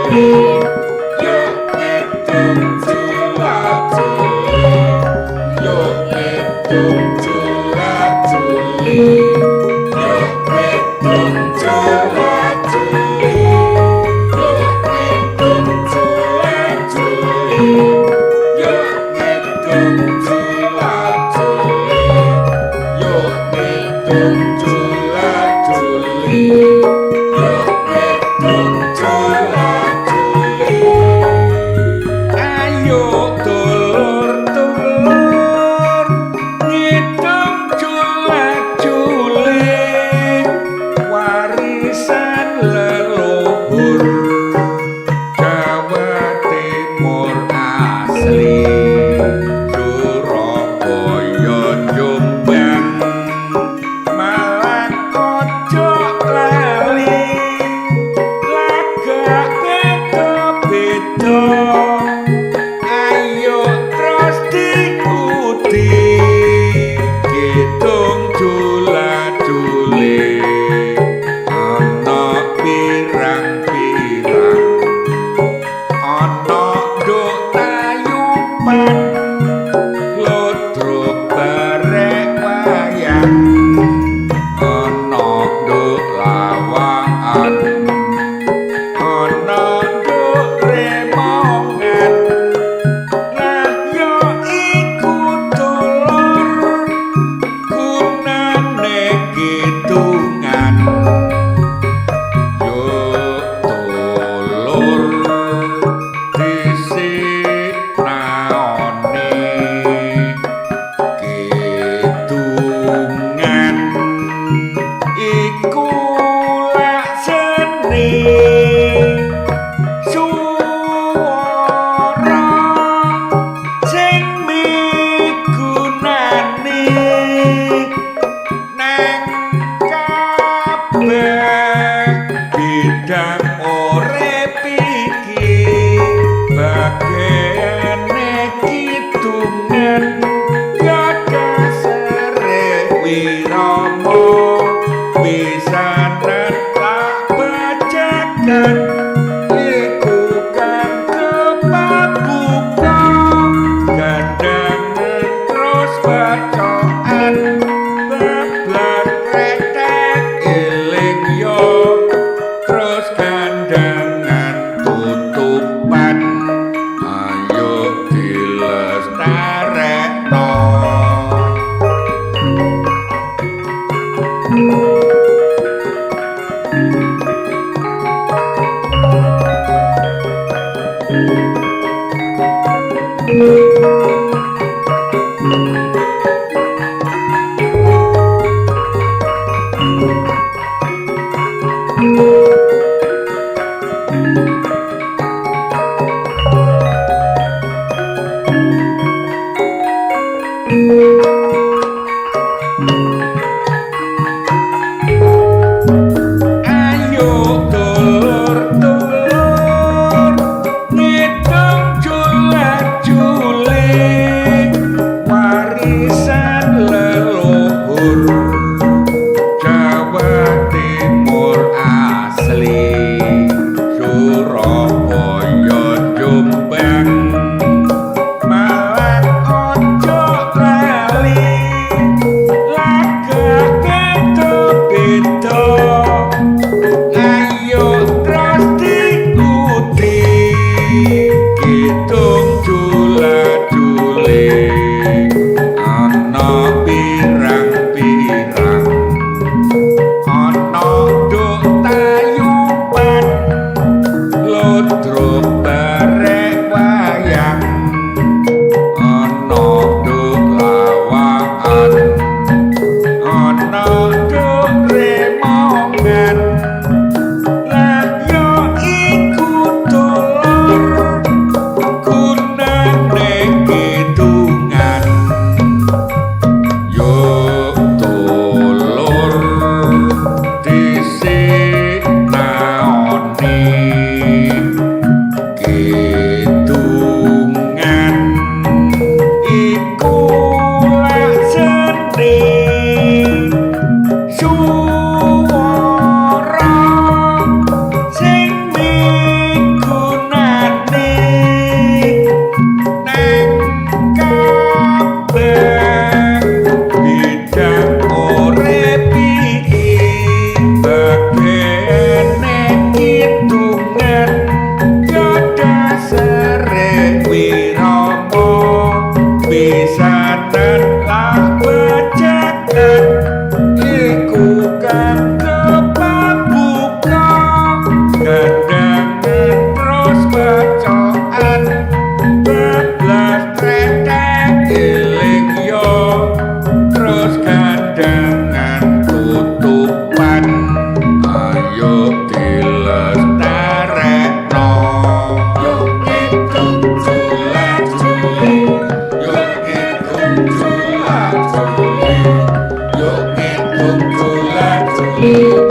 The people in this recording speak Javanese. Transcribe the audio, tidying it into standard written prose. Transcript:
Yo ngitung jula-juli, yo ngitung jula-juli, yo ngitung jula-juli, yo ngitung jula-juli, yo ngitung jula-juli, yo ngitung jula-juli, yo ngitung jula-juli. Ayo dulur-dulur ngitung jula-juli, warisan leluhur Jawa Timur asli, Surabaya, Jombang, Malang ojo lali, lagak beda-beda, ayo terus diikuti, ngitung jula-juli ana pirang-pirang, ana nduk tayuban, ludruk, barek, wayang, ana nduk lawakan, ana nduk remongan. Lah ya iku dulur gunane kitungan. Yo dulur disinaoni kitungan iku lak seni suara sing migunani nang kabeh bidang urip iki, bagiane kitungan ya dasare wirama, pisanan tak bacakan iku kang kepabuka, gandangan terus bacaan, bablas kretek eling yo, terus gandangan tutupan, ayo dilestarekno. Ayo dulur-dulur ngitung jula-juli, warisan leluhur Jawa Timur asli, Surabaya, Jombang, Malang ojo lali, lagak beda-beda, ayo terus diikuti, ngitung jula-juli ana pirang-pirang, ana nduk tayuban, ludruk, barek, wayang, ana nduk lawakan, ana nduk remongan. Lah ya iku dulur gunane kitungan. Yo dulur disinaoni. Cilik.